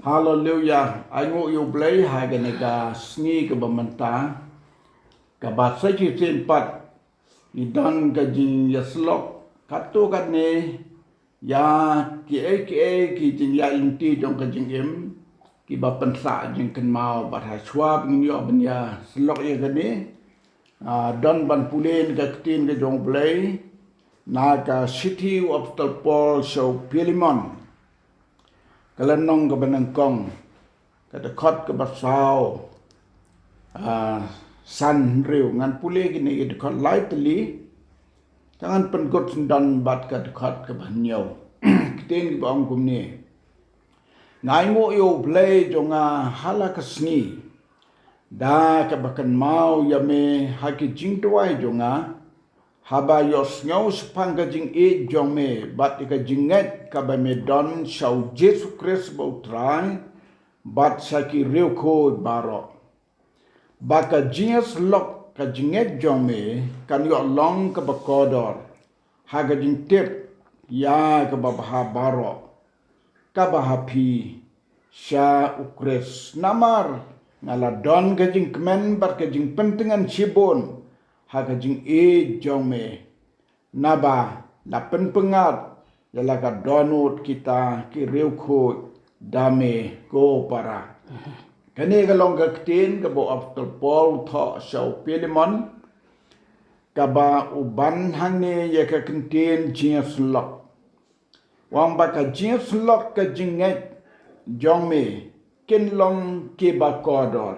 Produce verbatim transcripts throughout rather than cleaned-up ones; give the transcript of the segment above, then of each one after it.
Haleluya. Ai nguh ïa U Blei ha kane ka sngi kaba mynta, kaba sa shisien pat ngi don ka jingïasyllok katto katne ïa kiei kiei ki jingïaid lynti jong ka jingim kiba pynsah jingkynmaw. Bad ha shuwa ba ngin ïoh ban ïasyllok ïa kane, ah, don ban pule na ka ktien ka jong U Blei na ka shithi u Apostol Paul sha u Philemon, ka lynnong kaba nyngkong, ka dkhot kaba saw, ah, san hynriew. Ngan pule kine ki dkhot lai tylli, te ngan pynkut syndon bad ka dkhot kaba hynñiew. Ktien kiba ong kumne: Nga ai nguh ïa U Blei jong nga ha la ka sngi, da kaba kynmaw ïa me ha ki jingduwai jong nga, haba ïohsngew shaphang ka jingïeit jong me bad ïa ka jingngeit kaba me don sha U Jisu Khrist ba U Trai, bad sha ki riewkhuid baroh. Ba ka jingïasyllok ka jingngeit jong me kan ïoh long kaba kordor ha ka jingtip ïa kaba bha baroh kaba ha phi sha U Khrist. Namar nga la don ka jingkmen bad ka jingpyntngen shibun ha ka jingïeit jong me, naba la pynpyngngad ïa la ka dohnud kita ki riewkhuid da me, ko para. Kane ka long ka ktien kaba u Apostol Paul u thoh sha u Philemon, kaba u ban hangne ïa ka ktien jingïasyllok. U ong ba ka jingïasyllok ka jingngeit jong me kin long kiba kordor.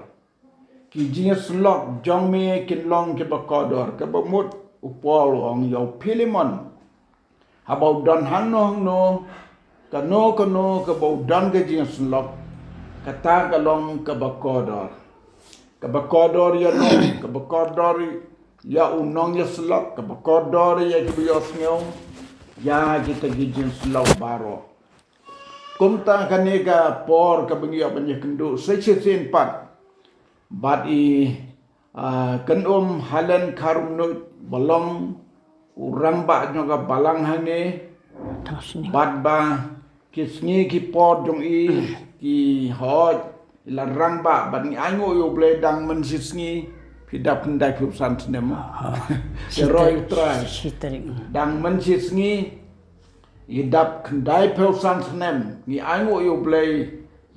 Ki jingïasyllok jong me kin long kiba kordor. Kaba mut u Paul u ong ïa u Philemon, haba u don hangno hangno, kano kano kaba u don ka jingïasyllok, kata ka long kaba kordor. Kaba kordor ïa no, kaba kordor ïa u nongïasyllok, kaba kordor ïa kiba ïohsngew ïa kita ki jingïasyllok baroh. Kumta kane ka por kaba ngi ïoh ban ïakynduh sa shisien pat bad i, ah, Kynum Helen Kharumnuid, ba long u rangbah jong ka balang hangne, bad ba ki sngi ki por jong i ki hoi, i la rangbah bad ngi ai nguh ïa U Blei dang mynshisngi phi dap khyndai phew san snem. Ki roi U Trai. Dang mynshisngi i dap khyndai phew san snem, ngi ai nguh ïa U Blei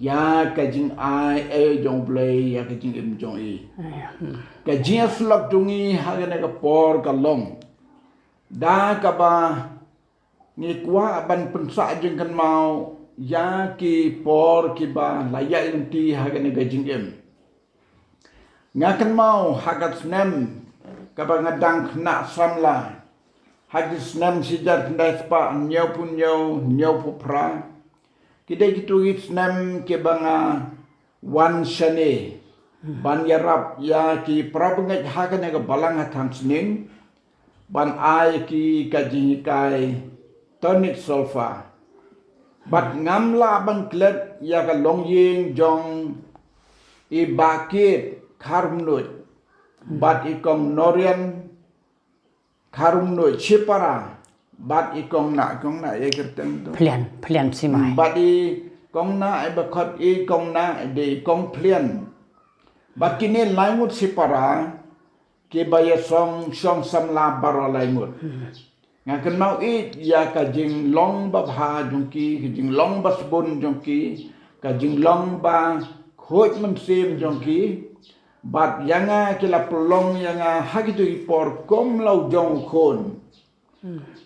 ïa ka jingai ei jong U Blei ïa ka jingim jong i. Ka jingïasyllok jong i ha kane ka por ka long da kaba ngi kwah ban pynsah jingkynmaw ïa ki por kiba la ïaid lynti ha kane ka jingim. Nga kynmaw ha ka snem kaba nga dang khynnah samla, ha ki snem shi hajar khyndai spah hynñiewphew hynñiew, hynñiewphew phra, ki dei kito ki snem kiba nga wan shane ban ïarap ïa ki parabangeit ha kane ka balang ha Thangsning, ban ai ki ka jinghikai tonic solfa. Bad ngam lah ban klet ïa ka longïing jong i Bah Kiet Kharumnuid bad i Kong Norian Kharumnuid shipara, bad i Kong Nah, Kong Nah ïa kyrteng to. Plian, Plian Simai. Hmm, bad i Kong Nah, i ba khot i Kong Nah, i dei i Kong Plian. Bad kine lai ngut shipara kiba ïa shong, shong samla baroh lai ngut. Nga kynmaw ïa ka jinglong babha jong ki, ka jinglong basbun jong ki, ka jinglong bakhuid mynsiem jong ki. Bad ïa nga ki la pynlong ïa nga ha kito ki por kum la u jong u khun.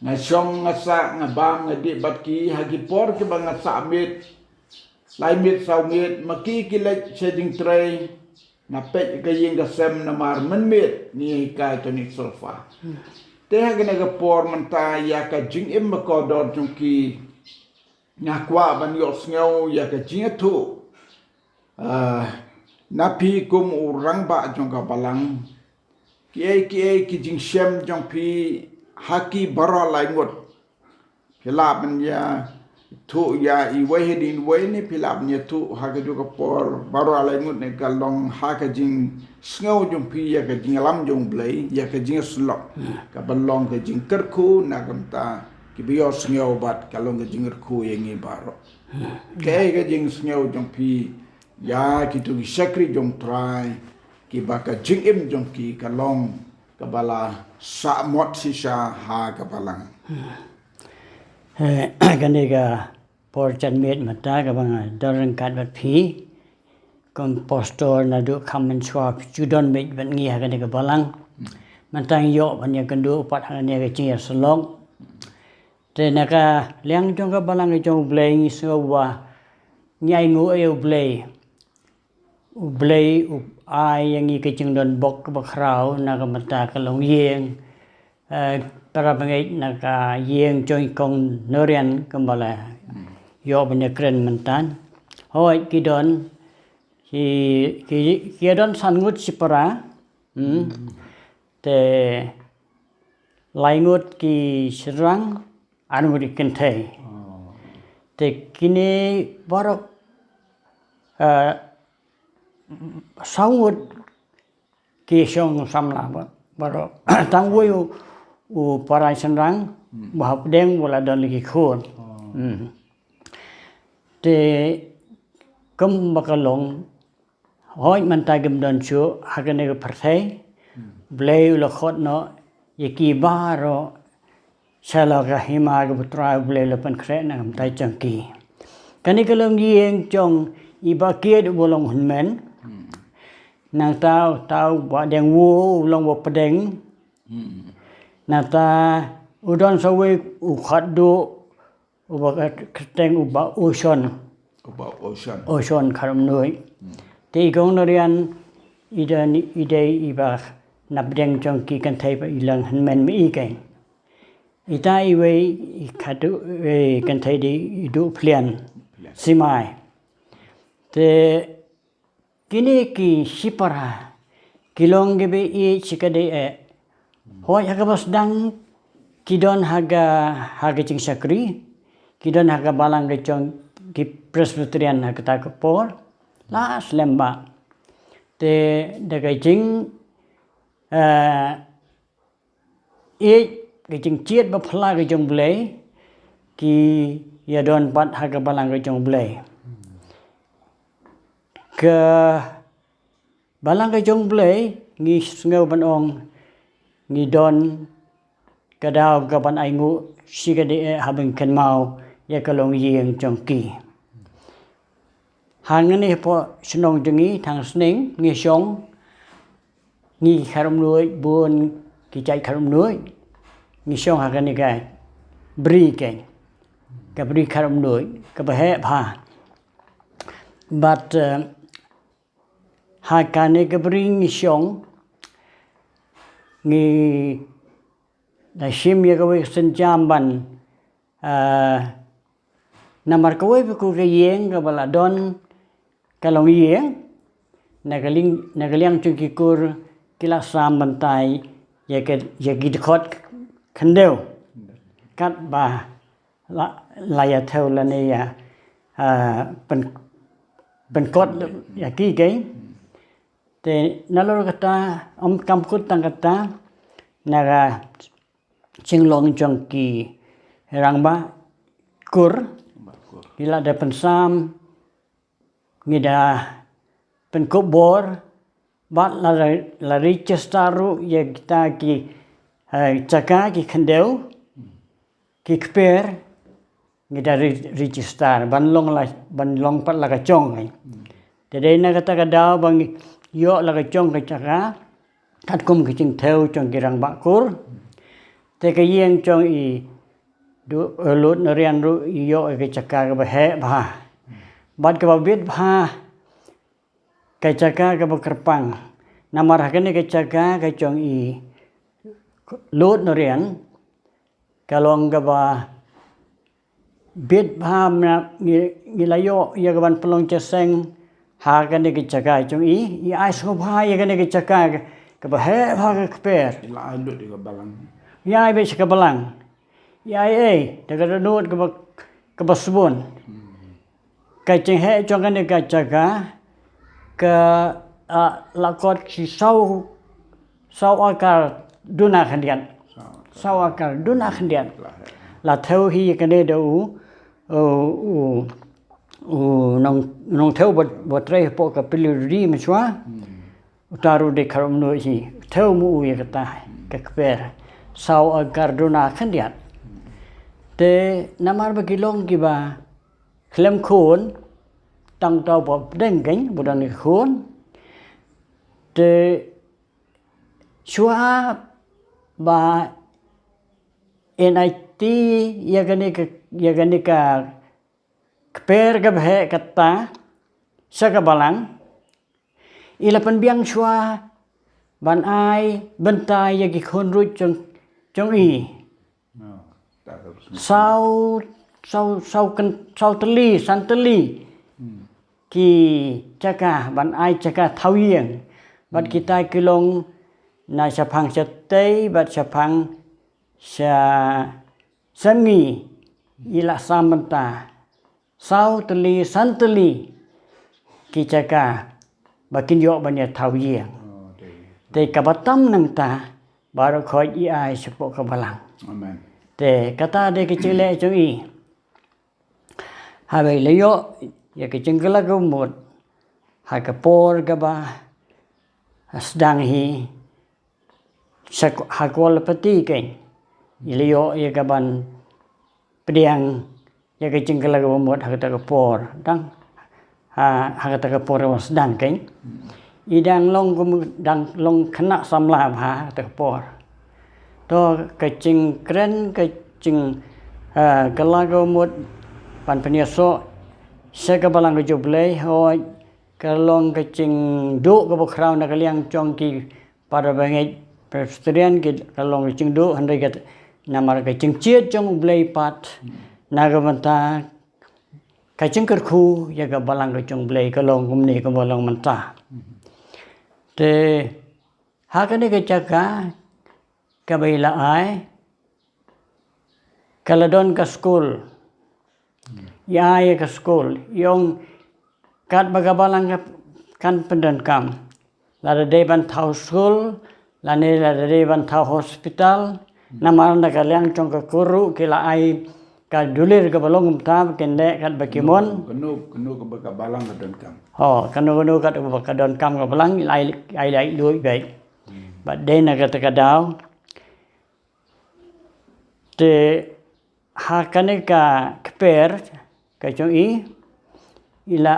Nga shong, nga sah, nga bam, nga dih bad ki ha ki por kiba nga sah miet, lai miet, saw miet, ma ki ki leit sha jingtrei, nga peit ka ïing ka sem namar mynmiet ngi hikai tonic solfa. Te ha kane ka por mynta ïa ka jingim ba kordor jong ki, nga kwah ban ïohsngew ïa ka jingïathuh, ah, na phi kum u rangbah jong ka balang. Kiei kiei ki jingshem jong phi ha ki baroh lai ngut, phi lah ban ïathuh ïa iwei hadien iwei ne phi lah ban ïathuh ha kajuh ka por baroh lai ngut ne ka long ha ka jingsngew jong phi ïa ka jingïalam jong U Blei, ïa ka jingïasyllok, kaba long ka jingkyrkhu na ka bynta kiba ïohsngew bad ka long ka jingkyrkhu ïa ngi baroh. Kaei ka jingsngew jong phi ïa kito ki shakri jong Trai kiba ka jingim jong ki ka long kaba la sahmot shisha ha ka balang? Kane ka por janmiet mynta kaba nga don ryngkat bad phi kum pastor naduh kham mynshuwa phi ju don beit bad ngi ha kane ka balang. Mynta ngi ïoh ban ïakynduh pat ha kane ka jingïasyllok. Te na ka liang jong ka balang ka jong U Blei ngi sngew ba ngi ainguh ïa U Blei. U Blei u ai ïa ngi ka jingdon bok kaba khraw na ka bynta ka longïing. Para bangeit na ka ïing jong i Kong Norian kumba la ïoh ban ïakren mynta. Hooid ki don ki ki ki don san ngut shipara. Te lai ngut ki shynrang, ar ngut ki kynthei. Te kine baroh saw ngut ki shong samla baroh. Tang uwei u para shynrang ba hapdeng u la don la ki khun. Te kumba ka long, hooid mynta kim don shuh ha kane ka pyrthei. Blei u la khot noh ïa ki baroh sha la ka hima kaba U Trai U Blei u la pynkhreh na ka bynta jong ki. Kane ka longïing jong i Bah Kiet uba long hynmen. Nangta uta u Bah Deng Wu u long ba pdeng. Nangta u don sa uwei u khatduh uba kyrteng u Bah Ocean. U Bah Ocean. Ocean Kharumnuid. Te i Kong Norian i dei iba na pdeng jong ki kynthei ba i long hynmen ma i keiñ. Ita iwei i khatduh i kynthei dei i Duh Plian. Simai. Te kine ki shipara ki long kiba ïeit shikatdei eh. Hooid ha kaba sdang ki don ha ka ha ka jingshakri, ki don ha ka balang ka jong ki Presbyterian ha kata ka por la slem bha. Te da ka jing ïeit ka jingjied ba phylla ka jong Blei ki ïa don pat ha ka balang ka jong Blei. Ka balang ka jong Blei ngi sngew ban ong ngi don ka daw ka ban ainguh shikatdei eh haba ngi kynmaw ïa ka longïing jong ki. Hangne hapoh shnong jong ngi Thangsning ngi shong ngi Kharumnuid bun ki jait Kharumnuid ngi shong ha kane ka bri keiñ ka bri Kharumnuid kaba heh bha. Bad ha kane ka bri ngi shong ngi da shim ïa kawei ka sienjam ban namar kawei pat ka ïing kaba la don ka longïing na ka liang na ka liang jong ki kur ki la sam bynta ïa ki dkhot khyndew katba la ïa thew lane ïa pynkot ïa ki keiñ. Te nalor kata ym kam kut tang kata na ka jinglong jong ki rangbah kur ki la da pynsam ngi da pynkup bor bad la register ruh ïa kita ki jaka ki khyndew ki kper ngi da register ban long la ban long pat la ka jong. Te dei na kata ka daw ba ngi ïoh la ka jong ka jaka katkum ka jingthew jong ki rangbah kur. Te ka ïing jong i Lut Norian ruh i ïoh ka jaka kaba heh bha bad kaba bit bha ka jaka kaba kyrpang. Namar ha kane ka jaka ka jong i Lut Norian ka long kaba bit bha ngi la ïoh ïa ka ban pynlong jingïaseng ha kane ka jaka jong i i ai sngewbha ïa kane ka jaka kaba heh bha ka kper. La ai lut ïa ka balang. Ïa ai beit sha ka balang. Ïa ai ei da ka dohnud kaba kaba sbun. Ka jingheh jong kane ka jaka ka la kot shi saw saw akar duna khyndiat. Saw akar duna khyndiat. La thew hi kane da u u u nong, nongthew ba, ba trei hapoh ka P W D mynshwa. Uta ruh dei ka Rum Nuh hi. Thew mo u ïa kata ka kper. Saw akar duna khyndiat. Te namar ba ki long kiba khlem khun, tang uta ba pdeng keiñ, ba don ki khun. Te shuwa ba N I T ïa kane ka, ïa kane ka kper kaba heh kata sha ka balang, i la pynbiang shuwa ban ai bynta ïa ki khun ruh jong, jong i. Saw, saw, saw kyn-, saw tylli, san tylli ki jaka ban ai jaka thaw ïing. Bad kita ki long na shaphang shatei bad shaphang sha, sha ngi, i la sam bynta saw tylli, san tylli ki jaka ba kin ïoh ban ïa thaw ïing. Te kaba tam nangta baroh khoit i ai shapoh ka balang. Te kata dei ka jingleh jong i. Haba i la ïoh ïa ka jingkylla ka mut ha ka por kaba sdang hi, sa ha Kuala Pati keiñ i la ïoh ïa ka ban pdiang ïa ka jingkylla ka mut ha kata ka por. Dang ha, ha kata ka por ba sdang keiñ i dang long kum, dang long khynnah samla bha ha kata ka por. To ka jingkren, ka jing, ah, kylla ka mut ban pynïasoh sha ka balang ka jong U Blei, hooid, ka long ka jingduh kaba khraw na ka liang jong ki para bangeit Presbyterian, ki, ka long ka jingduh, hynrei ka, namar ka jingjied jong U Blei pat na ka bynta ka jingkyrkhu ïa ka balang ka jong U Blei ka long kumne kaba long mynta. Te ha kane ka jaka kaba i la ai, ka la don ka skul. I ai ïa ka skul, i ong katba ka balang ka kan pyndonkam. Lada dei ban thaw skul, lane lada dei ban thaw hospital, namar na ka liang jong ka kur ruh ki la ai ka dulir kaba long kumta ba kin leh katba ki mon. Kano, kano kaba ka balang ka donkam. Ho, kano kano katba ka donkam ka balang, i la ai, i la ai, i la ai lut beit. Bad dei na kata ka daw. Te ha kane ka kper ka jong i, i la,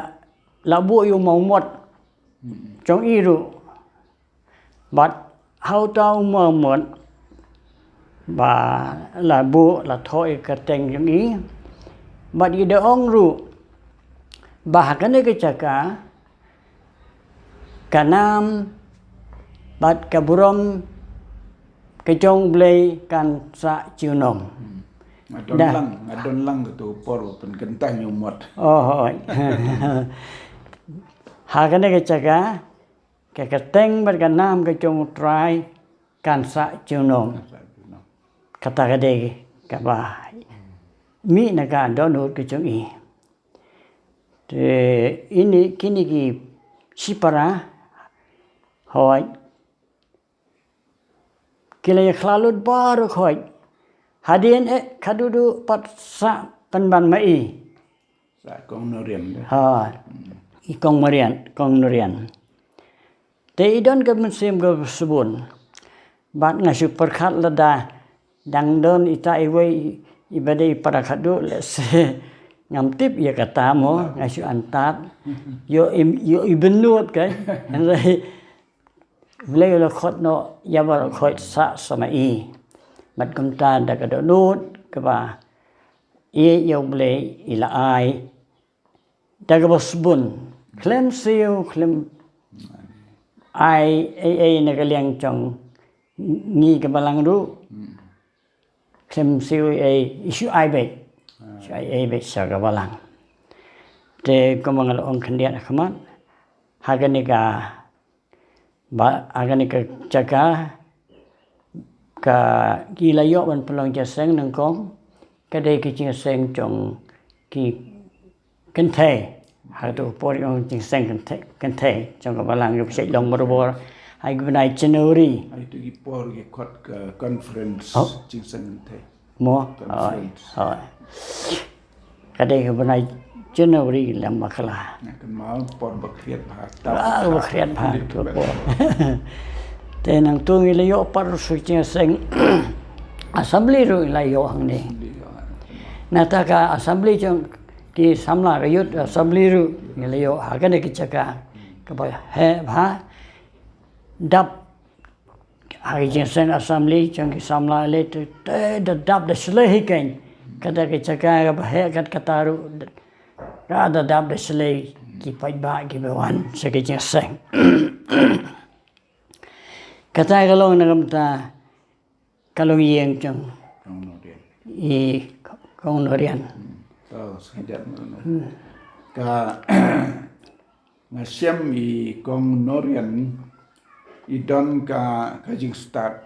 la buh ïa u mawmot jong i ruh. Bad ha uta u mawmot ba la buh, la thoh ïa ka kyrteng jong i. Bad i da ong ruh ba ha kane ka jaka ka nam bad ka burom ka jong U Blei kan sah junom. Hmm. Nga don lang, nga don lang kato por ba pynkyntang ïa u mot. Oh, hooid. Ha kane ka jaka, ka kyrteng bad ka nam ka jong U Trai kan sah junom. Kan sah junom. Kata ka dei kaba mih na ka dohnud ka jong i. Te ine, kine ki shipara, hooid, ki la ïakhlad lut baroh khoit. Hadien eh, khadduh duh pat sah pynban ma i. Sah Kong Nurian de. Ha. I Kong Marian, Kong Nurian. Te i don ka mynsiem kaba sbun. Bad nga shu pyrkhat lada dang don ita iwei i, iba dei para khadduh, lehse ngam tip ïa kata mo, nga shu antad. Ïoh i, ïoh i bynnud kai. Hynrei U Blei u la khot noh ïa baroh khoit sah sa ma i. Bad kumta da ka dohnud kaba ïeit ïa U Blei i la ai da kaba sbun. Khlem siew, khlem ai ei ei na ka liang jong ngi ka balang ruh. Khlem siew ei, i shu ai beit. Shu ai ei beit sha ka balang. Te kumba nga la ong khyndiat ha khmat, ha kane ka, ba, ha kane ka jaka, ka, ki la ïoh ban pynlong jingïaseng nyngkong, ka dei ka jingïaseng jong ki kynthei. Ha kato ka por ong jingïaseng kynthei, kynthei jong ka balang, ki pynshait long barabor ha ki bnai January. Ha kito ki por ki khot ka conference, oh, jingïaseng kynthei. Mo, conference. Hooid, hooid. Ka dei ka bnai January lem bakla. Nga kynmaw por ba khriat bha. Ah, ba khriat bha, tu por. Te nangtu ngi la ïoh pat ruh sa ka jingïaseng assembly ruh ngi la ïoh hangne. Nangta ka assembly jong ki samla ka youth assembly ruh ngi la ïoh ha kane ka jaka kaba heh bha. Dap ha ka jingïaseng assembly jong ki samla lei te, te da dap da shlei hi kein. Kata ka jaka kaba heh kat kata ruh ka da dap da shlei ki paidbah kiba wan sha ka jingïaseng. Kata ka long na ka bynta ka longïing jong i Kong Norian. To, sngewbha. Ka nga shem i Kong Norian i don ka, ka jingstad.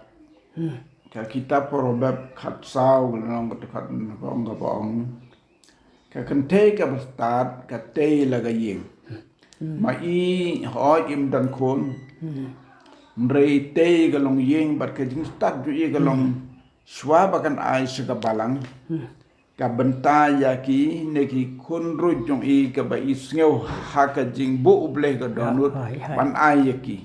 Ka kitab Proverb khatsaw, ka long ka khat, ka ong, ka ong, ka kynthei kaba stad ka tei la ka ïing. Ma i hooid im don khun. Hynrei tei ka longïing bad ka jingstad jong i ka long shuwa ba kan ai sha ka balang. Ka bynta ïa ki ne ki khun ruh jong i kaba i sngew ha ka jingbuh U Blei ka dohnud ban ai ïa ki.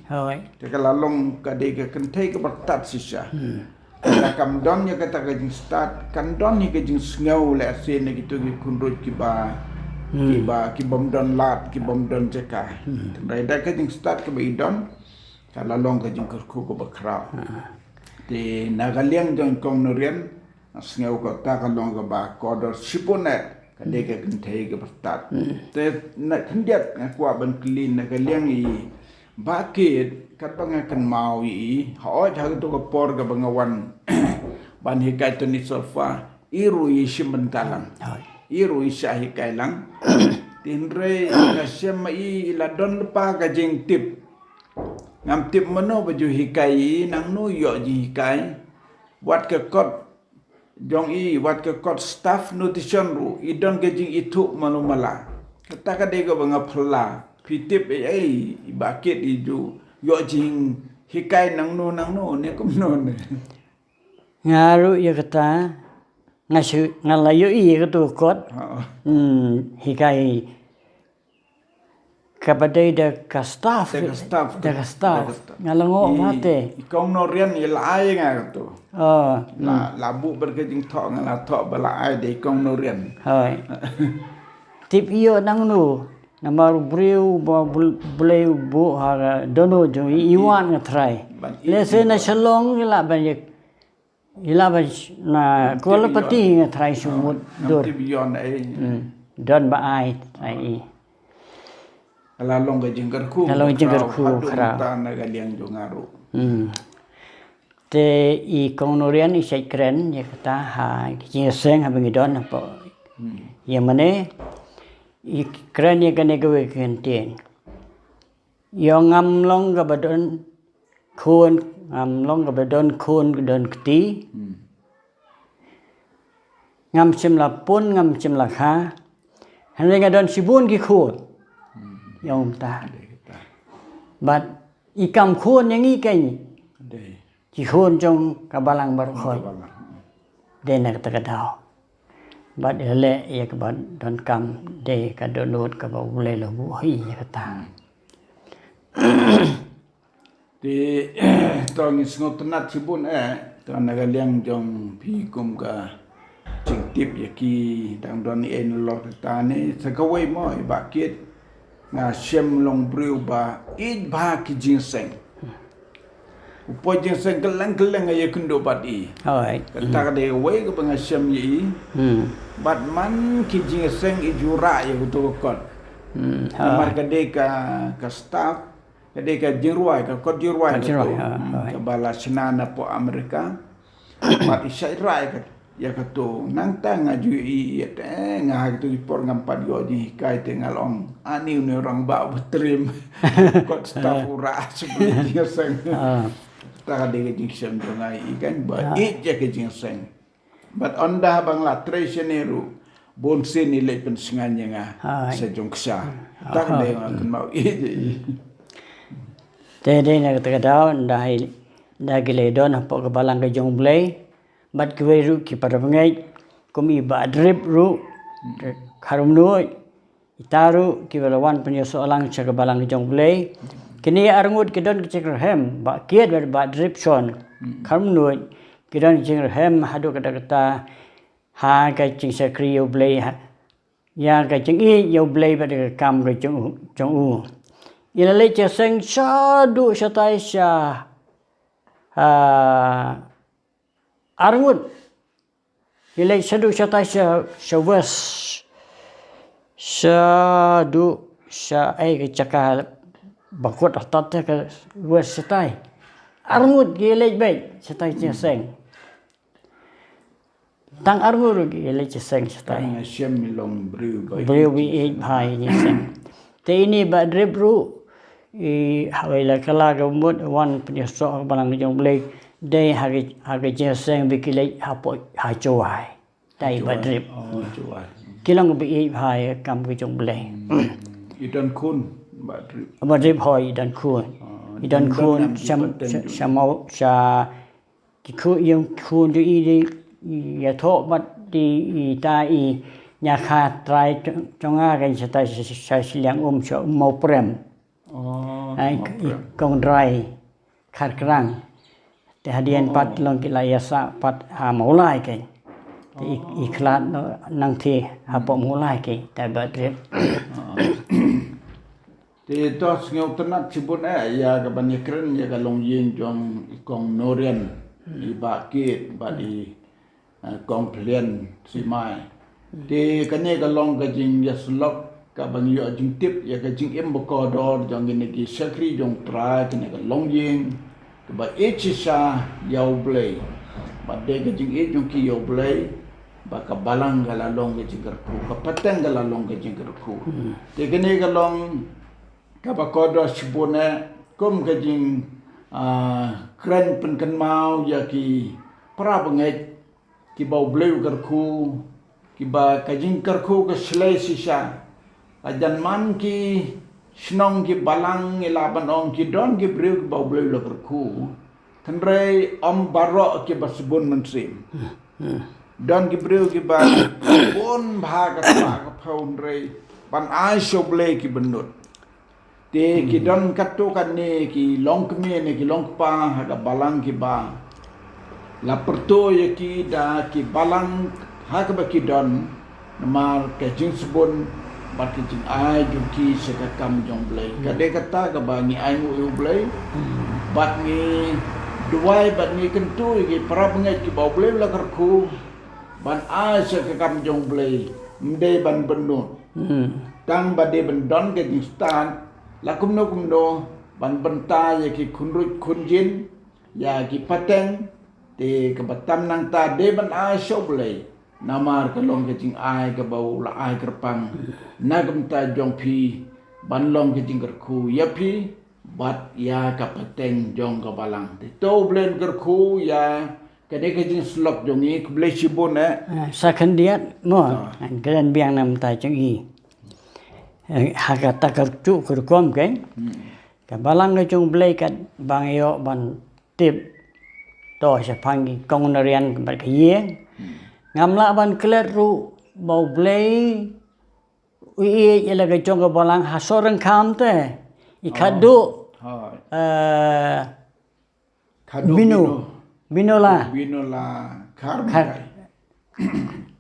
Te ka la long ka dei ka kynthei kaba stad shisha. Lada kam don ïa kata ka jingstad, kan don ïa ka jingsngew lehse na kito ki khun ruh kiba, kiba, ki bym don lad, ki bym don jaka. Hynrei da ka jingstad kaba i don, ka la long ka jingkyrkhu kaba khraw. Te na ka liang jong Kong Norian, nga sngew kata ka long kaba kordor shibun eh, ka dei ka kynthei kaba stad. Te na khyndiat nga kwah ban kylli na ka liang i Bah Kit, katba nga kynmaw ïa i, hooid ha kato ka por kaba nga wan ban hikai tennis solfa, i ruh i shim bynta lang. I ruh i shah hikai lang. Te hynrei nga shem ma i, i la don lypa ka jingtip. Ngam tip mano ba ju hikai i, nangno ïoh jinghikai. Wat ka kot jong i, wat ka kot staff nutrition ruh, i don ka jingithuh malu mala. Kata ka dei kaba nga phylla. Phi tip ei ei, i Bah Kit i ju ïoh jinghikai nangno nangno ne kumno ne. Nga ruh ïa kata, nga shu, nga la ïohi ïa kato ka kot. Hmm, hikai kaba dei da ka staff. Da ka staff. Da ka staff. Nga la ngoh bha te. I Kong Norian i la ai nga kato. La buh bad ka jingthoh nga la thoh ba la ai da i Kong Norian. Hooid. Tip ïoh nangno. Namar u briew ba Blei u buh ha ka dohnud jong i, i wad nga trai. Lehse na Shillong i lah ban ïa I lah ban na Kuala Lumpur nga trai shu mut dur. Don ba ai trai i. Ka la long ka jingkyrkhu. Ka long ka jingkyrkhu khraw. Haduh mynta na ka liang jong nga ruh. Te i Kong Norian i shait kren ïa kata ha ki jingïaseng haba ngi don hapoh ïa mane i kren ïa kane kawei ka kyntien. Ïa ngam long kaba don khun, ngam long kaba don khun, don kti. Ngam shym la pun, ngam shym la kha. Hynrei nga don shibun ki khun. Ïa ngam ta. Bad i kam khun ïa ngi kein ki khun jong ka balang baroh khoit. Dei na kata ka daw. Bad ïaleh ïa kaba donkam dei ka dohnud kaba U Blei la buh ïa kata. Te to ngi sngewtynnat shibun eh, to na ka liang jong phi kum ka jingtip ïa ki dang don ei nalor kata ne sa kawei mo i Bah Kit. Nga shem long briew ba ïeit bha ki jingïaseng. U poi jingïaseng kylleng kylleng nga ïakynduh bad i. Hooid. Kata ka dei kawei kaba nga shem ïa i. Bad man ki jingïaseng i ju rah ïa kato ka kot. Namar ka dei ka, ka staff, ka dei ka jingrwai, ka kot jingrwai kato. Kaba la shna na poh Amerika. Bad i shait rah ïa kato, nangta nga ju ïohi ïa te, nga ha kito ki por ngam pat ïoh jinghikai te nga la ong ani une u rangbah ba triem. Kot staff u rah shuh ba ïoh jingïaseng. Ta ka dei ka jingshem jong nga ïa i kan ba ïeit ïa ka jingshem. Bad ynda ba nga la trei shane ruh bun sien i leit pynsngew ïa nga sha jong ksha. Ta ka dei nga kynmaw ïeit ïa i. Te dei na kata ka daw ynda hi, ynda ki leit don hapoh ka balang ka jong U Blei. Bad kiwei ruh ki para bangeit kum i Bah Drip ruh, Kharumnuid, Kita ruh kiba la wan pynïasoh lang sha ka balang jong U Blei. Kine arngut ki don ki jingrhem, Bah Kiet bad Bah Drip Shon. Khamnuid ki don ki jingrhem haduh katta katta ha ka jingshakri ïa U Blei ha. Ïa ka jingïeit ïa U Blei bad ka kam ka jong u, jong u. I la leit sha seng shaduh shatai sha, ah, arngut. I leit shaduh shatai sha, sha west. Shaduh sha ei ka jaka ba kut hatat ka west shatai. Arngut ki leit beit shatai sha seng. Tang arngut ruh ki leit sha seng shatai. Tang Hashem i long briew ba briew ïeit ba ïeit bha ïa seng. Te ine Bah Drip ruh i hawei la kala ka mut wan pynïasoh ka balang jong U Blei. Dei ha ka, ha ka jingseng ba ki leit hapoh ha Jowai. Dei Bah Drip. Oh, Jowai. Ki long ba ïeit bha ïa ka kam ka jong U Blei. I don khun Bah Drip. Bah Drip hooid i don khun. I don khun sha, sha, sha Mawlai, sha ki khun, ïing khun jong i, ïathoh bad i, ita i Niakha trai jong nga kan shatai sha, sha shiliang um sha Mawprem. Oh, ai, i Mawprem. Kong Drai Kharkrang. Te hadien pat long ki la ïasah pat ha Mawlai kein. Te i, i khlad noh nangtei hapoh Mawlai kein. Te Bah Drip. Te to sngewtynnat shibun eh ïa ka ban ïakren ïa ka longïing jong i Kong Norian, i Bah Kiet bad i, eh, Kong Plian Simai. Te kane ka long ka jingïasyllok kaba ngi ïoh jingtip ïa ka jingim ba kordor jong kine ki shakri jong U Trai, kane ka longïing kaba ïeit shisha ïa U Blei. Ba dei ka jingïeit jong ki ïa U Blei, ba ka balang ka la long ka jingkyrkhu, ka pateng ka la long ka jingkyrkhu. Hmm. Te kane ka long kaba kordor shibun eh kum ka jing, ah, kren pynkynmaw ïa ki para bangeit kiba U Blei u kyrkhu, kiba ka jingkyrkhu ka shlei shisha. Ka jan man ki shnong ki balang ngi lah ban ong ki don ki briew kiba U Blei u la kyrkhu. Hynrei ym baroh kiba shibun mynsiem. Don ki briew kiba bun bha ka spah ka phew hynrei ban ai sha U Blei ki bynnud. Te ki don katto katne ki longkmie ne ki longkpa ha ka balang kiba la pyrto ïa ki da ki balang ha kaba ki don namar ka jingsbun bad ka jingai jong ki sha ka kam jong U Blei. Ka dei kata kaba ngi ainguh ïa U Blei bad ngi duwai bad ngi kyntu ïa ki para bangeit kiba U Blei u la kyrkhu ban ai sha ka kam jong U Blei, ym dei ban bynnud. Hmm. Tang ba dei ban don ka jingstad la kumno kumno ban bynta ïa ki khunruit khunjin, ïa ki pateng, te kaba tam nangta dei ban ai sha U Blei. Namar ka long ka jingai kaba u la ai kyrpang na ka bynta jong phi ban long ka jingkyrkhu ïa phi bad ïa ka pateng jong ka balang. Te to U Blei un kyrkhu ïa kane ka jingsyllok jong ngi, khublei shibun eh. Ah, sa khyndiat mo. Ah. Ngan kren biang na ka bynta jong i. Eh, ha kata ka juh ka rukom kein. Hmm. Ka balang ka jong U Blei katba nga ïoh ban tip. To shaphang i Kong Narian bad ka ïing. Hmm. Ngam lah ban klet ruh ba U Blei u ïeit ïa la ka jong ka balang ha Sohryngkham te. I khadduh. Oh. Hooid. Eh, Khadduh Bino. Bino. Binola. Binola Kharmujai. Khar-,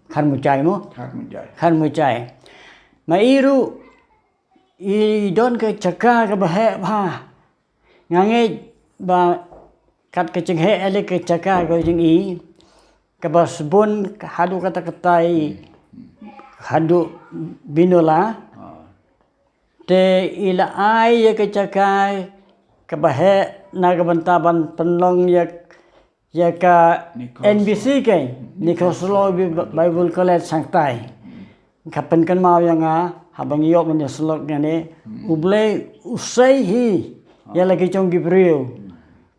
Kharmujai mo? Kharmujai. Kharmujai. Ma i ruh i don ka jaka kaba heh bha. Nga ngeit ba kat ka jingheh ïa la ka jaka ka jong i kaba sbun haduh katta katta i haduh Binola. Ah. Te i la ai ïa ka jaka kaba heh na ka bynta ban pynlong ïa, ïa ka Nichols. N B C kein, Nichols Road Bi-, Bible College Sangtai. Ka pynkynmaw ïa nga haba ngi ïoh ban ïasyllok ïa kane, hmm, U Blei u sei hi ïa la ki jong ki briew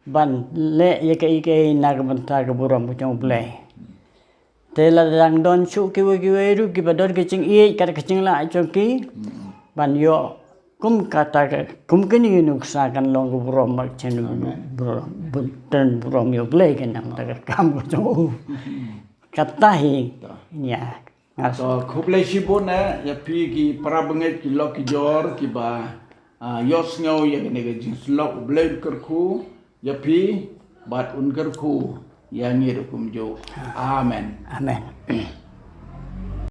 ban leh ïa kaei kaei na ka bynta ka burom ka jong U Blei. Te la dang don shuh kiwei kiwei ruh kiba don ka jingïeit kat ka jinglah jong ki. Hmm. Ban ïoh kum kata ka, kum kane ka nuksa kan long ka burom bad chen. Amen. Burom, bun-, ten burom ïa U Blei kan nang ta ka kam ka jong u. Hmm. Kata hi. Ta. Ïa. Ngas. To, khublei shibun eh, ïa phi ki para bangeit ki lok ki jor, kiba, ah, ïohsngew ïa kane ka jingsyllok, U Blei un kyrkhu ïa phi, bad un kyrkhu ïa ngi ruh kumjuh. Amen. Amen.